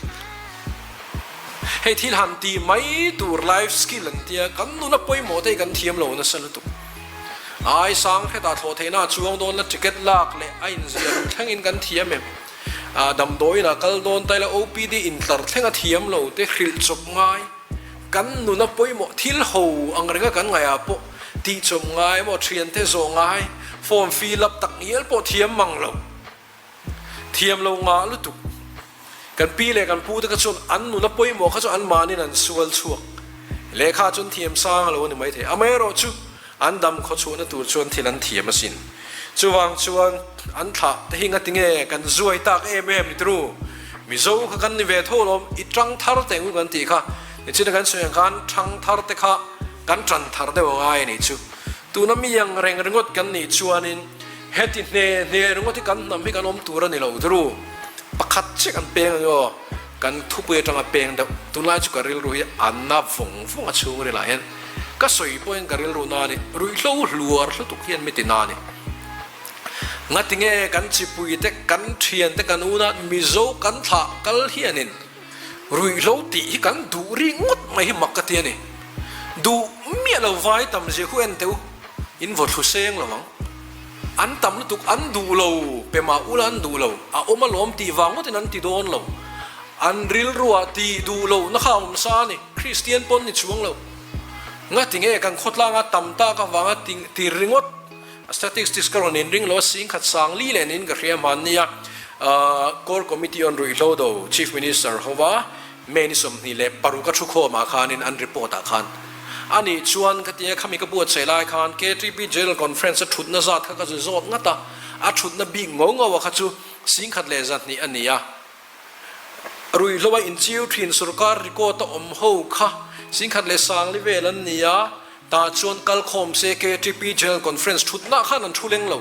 Hei thil han tih mai tur life skill an tia, kan nuna pawimawh te hi kan thiam lo nasa lutuk. Ai sang hetah thlawh theihna a chuang dawn la, ticket lak leh a inziah luh thlengin kan thiam em? Damdawiin ah kal dawn ta ila OPD intlar thleng a thiam lo te hrilh chawp ngai. kan nuna pawimawh thil ho ang renga kan ngaihah pawh tihchawp ngai emaw thiante zawh ngai form fill up tak ngial pawh thiam mang lo. Thiam lo ngah lutuk. Kan pi leh kan pu te kha chuan an nuna pawimawh kha chu an mahnin an sual chhuak. Lehkha chuan thiam sang a lo a ni maithei. Amaherawh chu an dam khawchhuahna tur chuan thil an thiam asin. Chuvang chuan an thlah te hi ngatinge kan zuai tak em em ni tru? Mizo kha kan ni ve tho lawm, i tang thar teh ngu kan tih kha. Nichina kan sawi ang khan thang thar te kha kan tan thar deuh a ngai a nih chu. Tuna mi ang reng ringawt kan nih chuanin heti hne hne ringawt hi kan hnam hi kan awm tur a ni lo tru. Pakhat chiah kan peng ang aw, kan thupui atanga peng deuh. Tunlai chu ka rilru hi a na vawng vawng a chhungril ah hian ka sawi pawhin ka rilru na a ni. Ruihhlo hluar hlutuk hian mi ti na a ni. Ngatinge kan chipui te, kan thian te, kan una Mizo kan thlah kal hianin Ruihhlo tih hi kan duh ri ngawt mai hi mak ka ti a ni. Duh miah lo vai tam zia khu en teh u, in vaw thlu seng lo ang. An tam lutuk an duh lo, pe mah ula an duh lo, a awm alawm tih vang ngawtin an ti dawn lo. An rilruah tih duh loh na kha a awm sa a ni, Kristian pawn ni chuang lo. Ngati nge kan khawtlanga tam tak avanga ti ringawt Statistics ka rawn inring lo a, singkhat sang li leh niin ka hria hmanni a, Core Committee on Ruihhlo Do Chief Minister hova May ni 26 a thukhawm ah khanin an report ah khan a nih chuan ka tia khami ka buatsaih lai khan KTP General Conference a thutna zat kha ka zu zawt ngat a, a thutna bik ngo ngo a kha chu 1200 a ni a. Ruihhlo a inchiu thin sorkar record a awm ho kha 10,000 vel an ni a, tah chuan kalkhawm se KTP General Conference thutna khan an thu leng lo.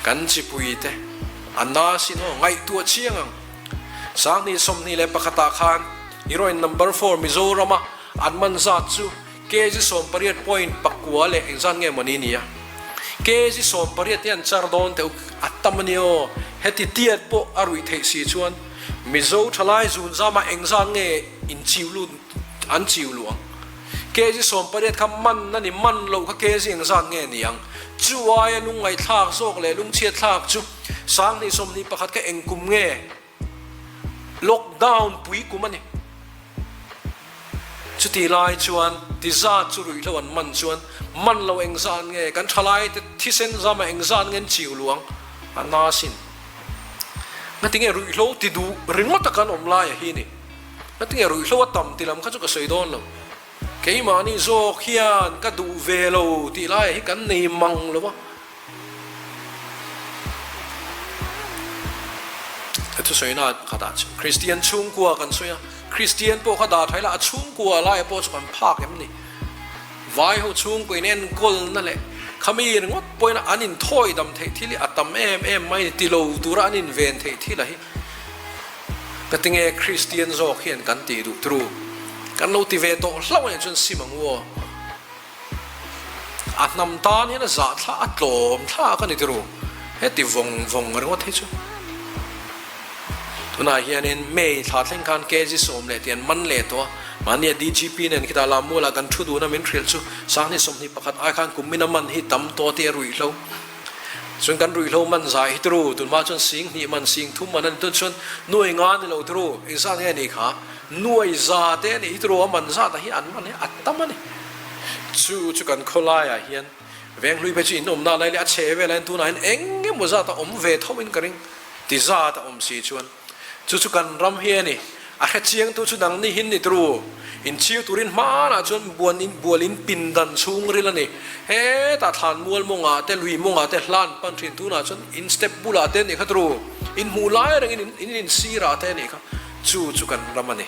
Kan chipui te a na sin aw, ngaihtuah chiang ang. 2021 ah khan heroin number four Mizoram a an man zat chu Kg 18 point pakua leh engzat nge mawni nia? Kg 18 hi an char dawn teh u, a tam a ni aw. Heti tiat pawh a ruih theih si chuan Mizo thalai zun zamah engzat nge in chiu lut an chiu luh ang? Kg 18 kha man a ni, man loh kha kg engzat nge ni ang? Chu aia lungngaihthlak zawk leh lungchhiatthlak chu 2021 kha eng kum nge? Lockdown pui kum a ni. Chutih lai chuan ti zat chu ruihhlo an man chuan man lo engzat nge kan thalai te thisen zama engzat nge an chiu luang a na sin. Ngatinge ruihhlo ti duh ringawt a kan awm lai a hi ni. Ngatinge ruihhlo a tam ti lam kha chu ka sawi dawn lo. Keimahni zawk hian ka duh ve lo tih lai hi kan nei mang lo a. Ka thusawi na pakhatah chu Kristian chhungkua kan sawi a, Kristian pawh kha dah thaila a chhungkua laia pawh chu kan phak em ni? Vai ho chhungkua in enkawlna leh khami ringawt pawhin an inthawi dam theih thil hi a tam em em mai ni ti lo tura an inven theih thil a hi. Ka ti nge Kristian zawk hian kan tih duh turu kan lo ti ve tawh hlauh anih chuan sim ang u aw. A hnam tan hian a zah thla a tlawm thlak a ni turu heti vawng vawng ringawt hi chu. Tunah hianin May thla thleng khan kg sawm leh tih an man leh tawh a, mahnia DGP nen khitah Lammualah kan thu dun a min hrilh chu 2021 ai khan kum min a man hi tam tawh tih a ruihhlo. Chuan kan ruihhlo man zai hi turu, tunhma chuan 2000 man, 3000 man a ni tun chuan nuai nga ni lo turu, engzat nge ni kha? Nuai za te a nih hi turu, a man zat ah hi an man hi a tam a ni. Chu chu kan khawlaiah hian Venghlui phei chu in awmna lai leh a chhe velah hian tunah hian eng emaw zat a awm ve tho in ka ring ti zat a awm si chuan Chu chu kan ram hi a ni. A hre chiangtu chu nang ni hin ni tru. In chiu turin hmanah chuan buan in bual in pindan chhungril a ni. Hetah thlan mual mawngah te lui mawngah te hlan pan thin tunah chuan in step bulah te a nih kha tru. In hmuh lai rengin in in in sirah te a nih kha. Chu chu kan ram a ni.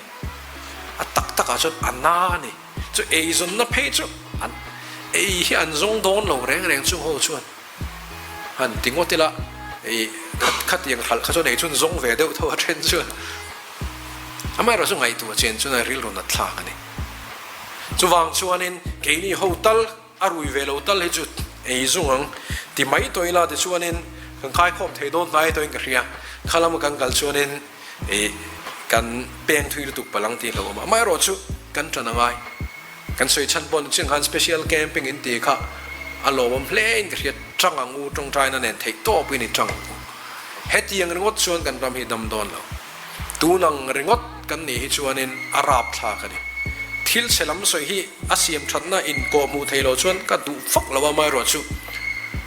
A tak takah chuan a na a ni. Chu eizawnna phei chu an ei hi an zawng dawn lo reng reng chung ho chuan. Han ti ngawt ila, ih khatiang hralh kha chuan ei chuan zawng ve deuh tho a then chuan amaherawh chu ngaihtuah chian chuan a rilru nat thlak a ni. Chuvang chuanin keini ho tal a rui ve lo tal hi chu ei zung ang ti mai tawh ila tichuanin kan khaikhawm thei dawn hnai tawhin ka hria. Kha lama kan kal chuanin ih kan peng thui lutuk palang tih hlauhawm a, amaherawh chu kan tan a ngai. Kan sawi chhan pawh ni chiang khan special camping in tih kha a lawmawm hle in ka hriat tang ang u tawngtaina nen theih tawp in i tang ang u. Hetiang ringawt chuan kan ram hi dam dawn lo. Tun ang ringawt kan nih hi chuanin a rap thlak a ni. Thil chhe lam sawi hi a siam thatna inkawh hmuh theih loh chuan ka duh fak lo a, amaherawhchu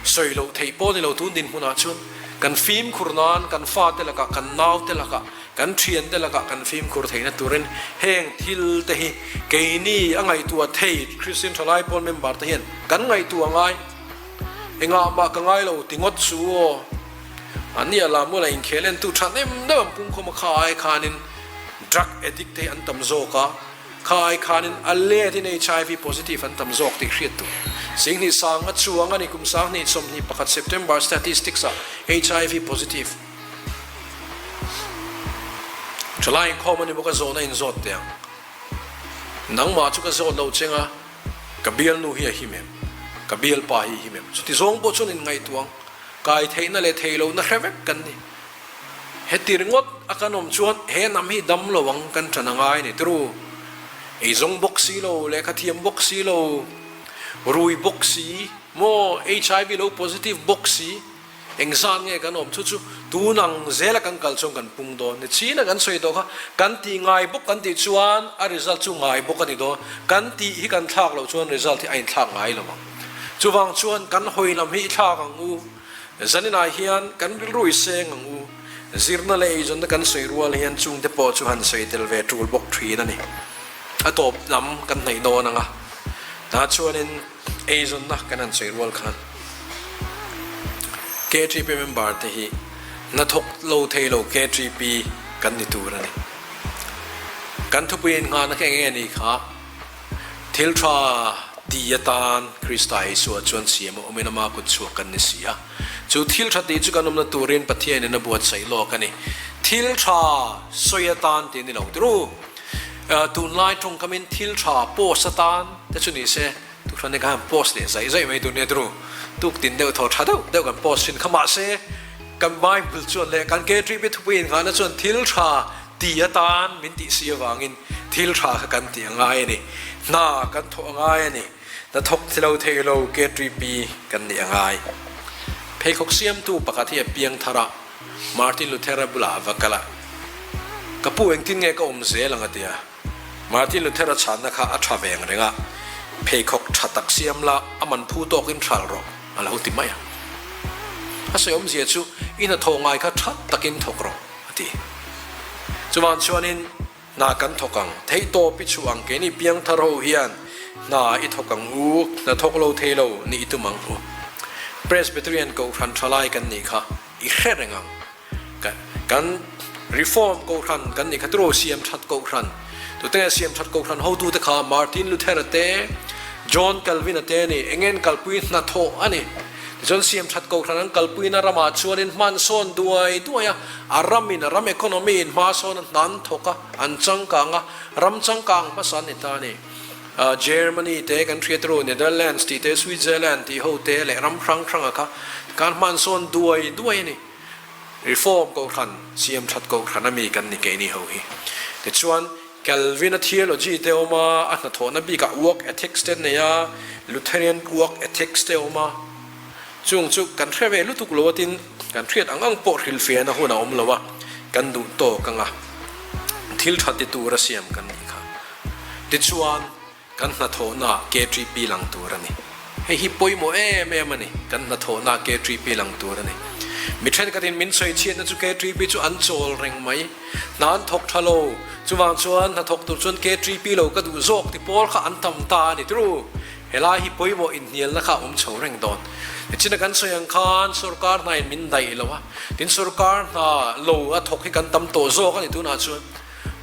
sawi loh theih pawh ni lo tun dinhmunah chuan kan fimkhur nan kan fate lakah, kan naute lakah, kan thiante lakah kan fimkhur theihna turin heng thil te hi keini a ngaihtuah thei Kristian Thalai Pawl member te hian kan ngaihtuah ngai. Engah mah ka ngai lo ti ngawt chu aw. An nia la muala inkhel entu tha nem deuh an pung khawm a, kha ai khanin drug addict te hi an tam zawk a, kha ai khanin a let in HIV positive an tam zawk tih hriat tur. Singhnih sang a chuang a ni kum 20 21 September statistics ah HIV positive thalai inkhawm a ni bawk a, zawhna inzawt teh ang. Nangmah chu ka zawt lo cheng a. Ka bialnu hi a him em? Ka bialpa hi a him em? Chuti zawng pawh chuan inngaihtuah ang. Kai theihna leh theih lohna hre vek kan ni. Heti ringawt a kan awm chuan he hnam hi dam lo ang kan ṭan a ngai ni turu. Eizawng bawk si lo, lehkha thiam bawk si lo, rui bawk si, maw HIV lo positive bawk si. Engzat nge kan awm chu chu tun ang zela kan kal chuan kan pung dawn ni china kan sawi tawh kha kan tih ngai bawk kan tih chuan a result chu ngai bawk a ni dawn kan tih hi kan thlak loh chuan result hi a inthlak ngai lo ang chuvang chuan kan hawi lam hi i thlak ang u zaninah hian kan rilru i seng ang u zirna leh eizawnna kan sawi rual hian chungte pawh chu han sawi tel ve tul bawk thin a ni a tawp lam kan hnaih dawn ang a tah chuanin Eizawnna kan han sawi rual khan KTP member te hi hnathawk lo thei lo KTP kan ni tur a ni. Kan thupui innghahna kha eng nge ni kha? Thil tha ti atan Krista Isua chuan siam a awmin ama kut chhuak kan ni si a. Chu thil tha tih chu kan awmna turin Pathianin a buatsaih lawk a ni. Thil tha sawi atan tih a ni lo turu. Tunlai tawngkamin thil tha post atan te chu ni se, tukhran te khan post leh zaih zaih mai tur nia turu. Tuk tin deuh thaw tha deuh deuh kan post thin kha mahse kan Bible chuan leh kan KTP thupui innghahna chuan thil tha ti atan min tih si avangin thil tha kha kan tih a ngai a ni. Hna kan thawh a ngai a ni. Hna thawk thi lo thei lo KTP kan nih a ngai. Pheikhawk siamtu pakhat hi a piang thar a. Martin Luther-a bulah a va kal a, Ka pu engtin nge ka awm zel ang a ti a. Martin Luther-a chhanna kha a tha veng reng a, Pheikhawk tha tak siam la, a man phu tawkin hral rawh, a lo ti mai a. A sawi awmzia chu, I hnathawh ngai kha tha takin thawk rawh, a ti. Chuvang chuanin hna kan thawk ang, theihtawp i chhuah ang, keini piangthar ho hian hna i thawk ang u, hna thawk lo thei lo nih i tum ang u. Presbyterian Kohhran thalai kan nih kha. I hre reng ang. Kan Reform Kohhran kan nih kha tiraw siam that Kohhran. Tute nge siam that Kohhran hotute kha Martin Luther-a te, John Calvin-a te a ni. Eng nge an kalpui hnathawh a ni. Tichuan siam that Kohhran an kalpuina ramah chuanin hman sawn duai duai a, a ramin, a ram economy in hma sawn a hna an thawk a, an changkang a, ram changkang hmasa an ni ta a ni. Germany te kan hriat ru, Netherlands tih te, Switzerland tih ho te leh ram hrang hranga kha kan hman sawn duai duai a ni. Reform Kohhran, siam that Kohhran a mi kan ni keini ho hi. Tichuan, Calvin-a theology te awm a, a hnathawhna bikah work ethics te an nei a, Lutheran work ethics te awm a. Chung chu kan hre ve lutuk lo a tin, kan hriat ang ang pawh hrilhfiahna hun a awm lo a, kan duh tawk anga thil tha ti tura siam kan nih kha. Tichuan, kan hnathawhnaah KTP lang tur a ni. Hei hi pawimawh em em a ni, kan hnathawhnaah KTP lang tur a ni. Mi thenkhatin min sawi chhiatna chu KTP chu an chawl reng mai. Hna an thawk tha lo, chuvang chuan hnathawk tur chuan KTP lo ka duh zawk ti pawl kha an tam ta a ni turu. Helai hi pawimawh inhnialna kha a awm chho reng dawn. Nichina kan sawi ang khan sorkar hnain min daih lo a, tin sorkar hna lo a thawk hi kan tam tawh zawk a ni tunah chuan.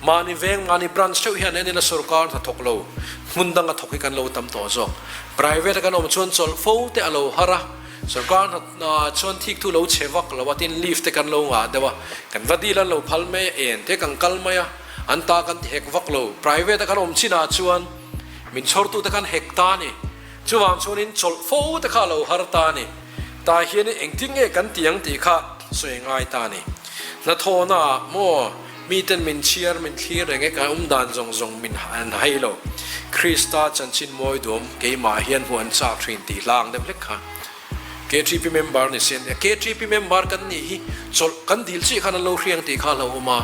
Mahni veng, mahni branch theuh hian en ila sorkar hna thawk lo, hmun danga thawk hi kan lo tam tawh zawk. Private a kan awm chuan chawlh fo te a lo har a, sorkar hna chuan thik thu lo chhe vak lo a, tin leave te kan lo ngah deuh a, kan va dil an lo phal mai a, en te kan kal mai a, an ta kan ti hek vak lo. Private a kan awm chinah chuan min chhawrtute kan hek ta a ni. Chuvang chuanin chawlh fo te kha a lo har ta a ni. Tah hianin engtin nge kan ti ang tih kha sawi ngai ta a ni. Hnathawhnaah maw miten min chhiar min thlir reng e, kan awm dan zawng zawng min an hai lo. Krista chanchin mawi duam keimah hian hmuh an chak thin tih hla ang deuh hlek kha. KTP member ni se an ti a. KTP member kan nih hi chawlh kan dil chiah khan an lo hriang tih kha a hlauhawm a.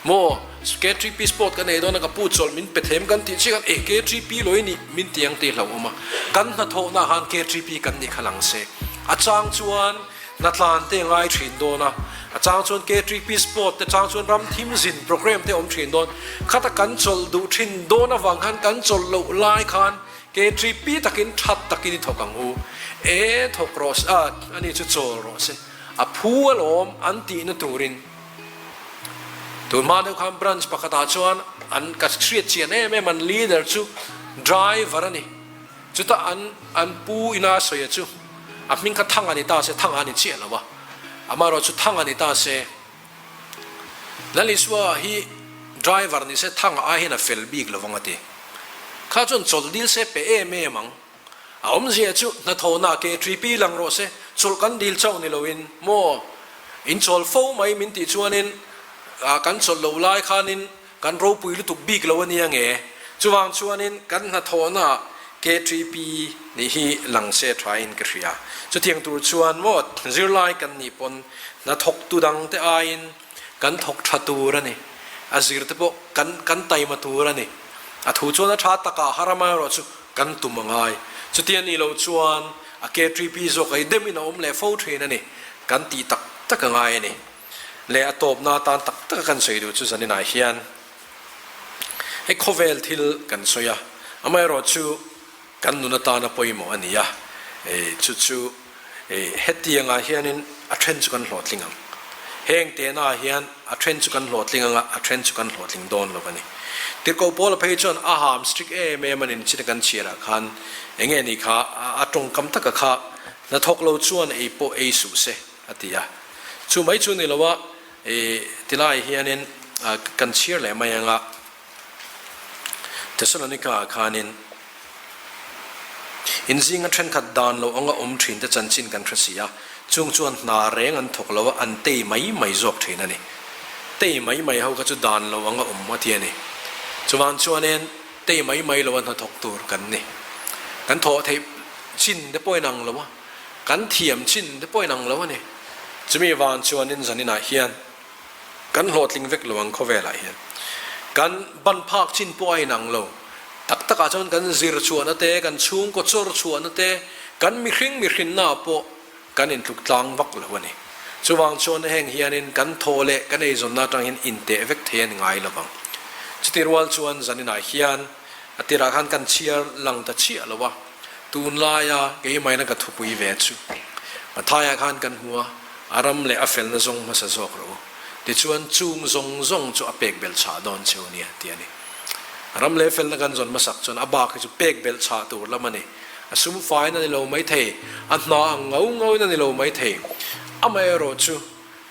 Maw, KTP sport ka nei dawn a, ka pu chawlh min pe them kan tih chiah khan e KTP lo i nih min ti ang tih hlauhawm a. Kan hnathawhnaah khan KTP kan nih kha lang se. A chang chuan hnatlan te a ngai thin dawn a, a chang chuan KTP sport te chang chuan ram thim zin programme te a awm thin dawn. Khata kan chawlh duh thin dawn avang khan kan chawlh loh lai khan KTP takin that takin i thawk ang u. E thawk rawh se, a ani chu chawl rawh se, a phu alawm an tihna turin. Tun hma deuh khan branch pakhatah chuan an ka hriat chian em em an leader chu driver a ni. Chutah an an pu ina a sawi a chu a hming kha Thanga ni ta se Thanga a ni chiah lo a, amaherawh chu Thanga ni ta se Lalisua hi driver ni se Thanga ai hian a fel bik lo vang a ti. Kha chuan chawlh dil se pe em em ang. A awmzia chu hnathawhna ke ṭipi lang rawh se, chawlh kan dil chauh ni loin maw in chawl fo mai min tih chuanin kan chawlh loh lai khanin kan ropui lutuk bik lo a nia nge? Chuvang chuanin kan hnathawhna ke ṭipi nih hi lang se ṭhain ka hria. Chutiang tur chuan maw zirlai kan nih pawn hnathawktu dangte aiin kan thawk ṭha tur a ni. A zirte pawh kan kan taima tur a ni. A thu chuan a ṭha takah har amaherawh chu Kan tum a ngai. Chuti a nih loh chuan a KTP zawk ei demin a awm leh fo thin a ni. Kan tih tak tak a ngai a ni. Leh a tawpna atan tak taka kan sawi duh chu zaninah hian hei khawvel thil kan sawi a, amaherawhchu kan nun atana pawimawh a ni a, chu chu Hetiangah hianin a then chu kan hlawhtling ang. Heng tehnaah hian a then chu kan hlawhtling ang a, a then chu kan hlawhtling dawn lo a ni. Tirhkoh Paula phei chuan a ham strict em em a ni chin a kan chhiarah khan eng nge ni kha a tawngkam taka kha hnathawk lo chuan ei pawh ei suh se a ti a. Chu mai chu ni lo a, tilai hianin kan chhiar leh mai ang a. Thessalonica-ah khanin in zinga thenkhat dan lo anga awm thinte chanchin kan hre si a, chung chuan hna reng an thawk lo a, an tei mai mai zawk thin a ni. Tei mai mai ho kha chu dan lo anga awm a ti a ni. Chuvang chuanin tei mai mai lo a hnathawk tur kan ni. Kan thawh theih chin te pawh inang lo a, kan thiam chin te pawh inang lo a ni. Chumi vang chuanin zaninah hian Kan hlawhtling vek lo ang khawvelah hian. Kan ban phak chin pawh a inang lo. Tak takah chuan kan zir chhuahna te, kan chhungkaw chawr chhuahna te, kan mihring mihrinnaah pawh kan intluk tlang vak lo a ni. Chuvang chuan heng hianin kan thaw leh kan eizawnna atang hian inteh vek thei a ni ngai lo vang. Chuti rual chuan zaninah hian a tirah khan kan chhiar lang ta chiah lo a, tunlaia keimaina ka thupui ve chu Mathaiah khan kan hmu a, A ram leh a felna zawng hmasa zawk rawh u. Tichuan, chung zawng zawng chu a pek belh chhah dawn cheu nia, ti a ni. A ram leh felna kan zawn hmasak chuan a bak hi chu pek belh chhah tur lam a ni. A sum faiin a ni lo mai thei, a hna ang ngau ngauin a ni lo mai thei. Amaherawh chu,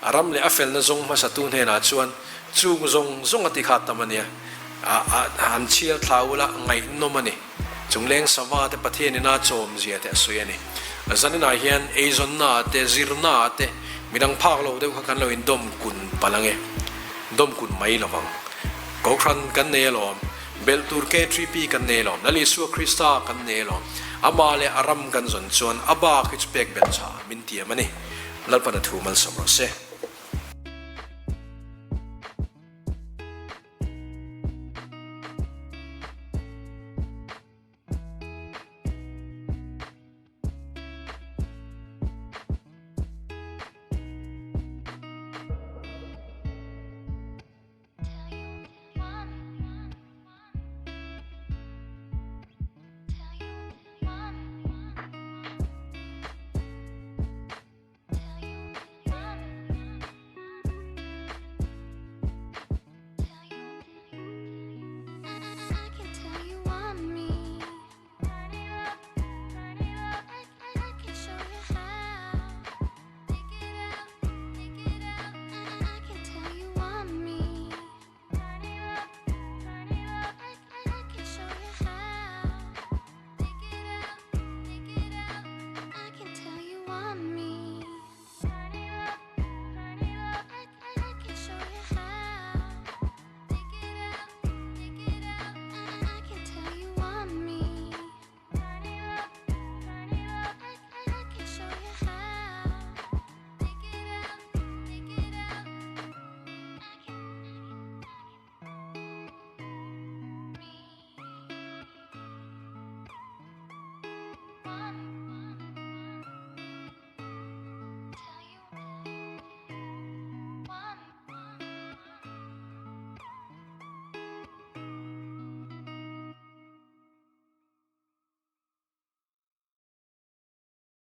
a ram leh a felna zawng hmasatu hnenah chuan chung zawng zawng a ti kha tam a nia. A, a, han chhiar thla ula ngaihnawm a ni. Chungleng sava te Pathian ina chawm zia te a sawi a ni. Zaninah hian eizawnnaah te, zirnaah te midang phak lo deuh kha kan lo indawm kun palh ang e. Dawm kun mai lo vang. Kohhran kan nei alawm, belh tur KTP kan nei alawm, Lal Isua Krista kan nei alawm, amah leh a ram kan zawn chuan a bak hi chu pek belh chhah min tiam a ni. Lalpan a thu malsawm rawh se.